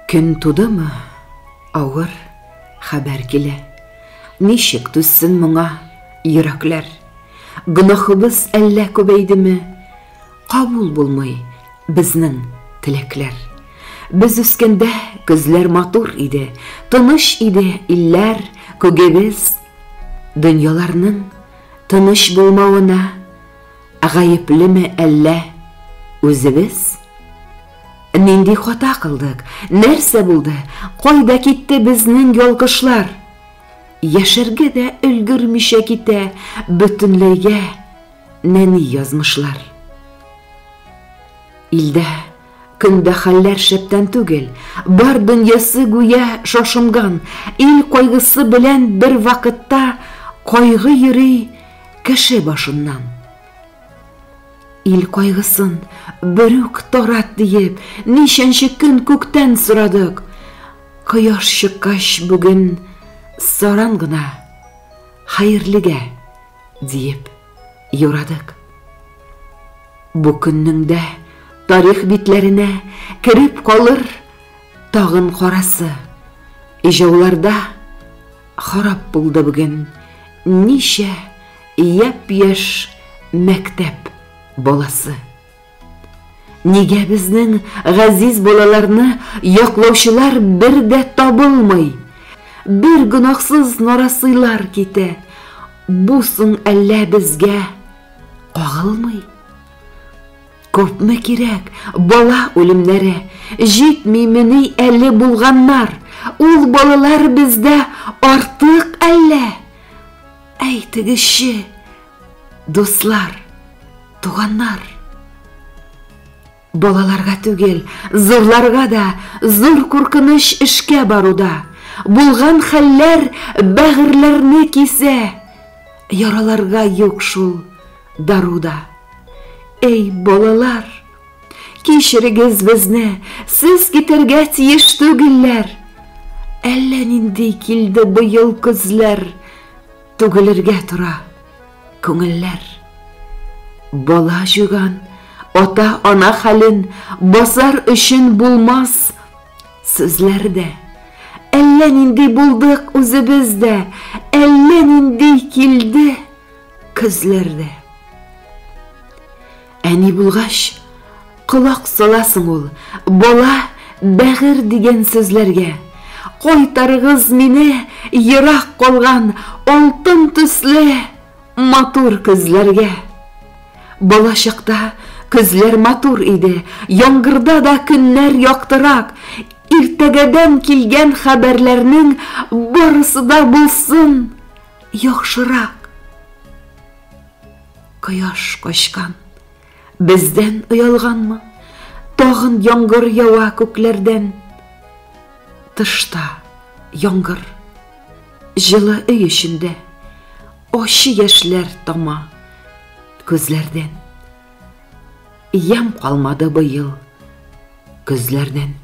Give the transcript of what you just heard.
Көн тудымы, авыр хәбәр килә. Ничек түзсен моңа йөрәкләр? Гөнаһыбыз әллә күбәйдеме? Кабул булмый безнең теләкләр. Без үскәндә көзләр матур иде, тыныч иде илләр, күгебез. Дөньяларның тыныч булмавына гаеплеме әллә үзебез? Нинди хата кылдык? Нәрсә булды? Кайда китте безнең ялгышлар? Яшәргә дә өлгермичә китә бөтенләйгә нәни язмышлар. Илдә көндә хәлләр шәптән түгел, бар дөньясы гүя шашынган, ил кайгысы белән бер вакытта кайгы йөри кеше башыннан. Ил кайгысын берүк тарат диеп, ничәнче көн күктән сорадык. Кояш чыккач бүген саран гына хәерлегә диеп юрадык. Бу көннең дә тарих битләренә кереп калыр тагын карасы. Ижауларда харап булды бүген ничә япь-яшь мәктәп баласы. Нигә безнең газиз балаларны яклаучылар бер дә табылмый? Бер гөнаһсыз нарасыйлар китә. Бу соң әллә безгә кагылмый? Күпме кирәк бала үлемнәре, җитмимени әле булганнар? Ул балалар бездә артык әллә? Әйтегезче, дуслар, туганнар. Балаларга түгел, зурларга да зур куркыныч эшкә баруда. Булган хәлләр бәгырьләрне кисә. Яраларга юк шул дару да. Эй, балалар, кичерегез безне, сез китәргә тиеш түгелләр. Әллә нинди килде быел көзләр, түгелергә тора күңелләр. Бала җуйган ата-ана хәлен басар өчен булмас сүзләр дә. Әллә нинди булдык үзебез дә, әллә нинди килде көзләр дә. Әни булгач, колак саласың ул, бала бәгырь дигән сүзләргә. Кайтарыгыз мине ерак калган алтын төсле матур көзләргә. Бала чакта көзләр матур иде, яңгырда да көннәр яктырак. Иртәгәдән килгән хәбәрләрнең барысы да булсын яхшырак. Кояш качкан, бездән оялганмы? Тагын яңгыр ява күкләрдән. Тышта яңгыр, җылы өй эчендә ачы яшьләр тама күзләрдән. Ямь калмады быел көзләрдән.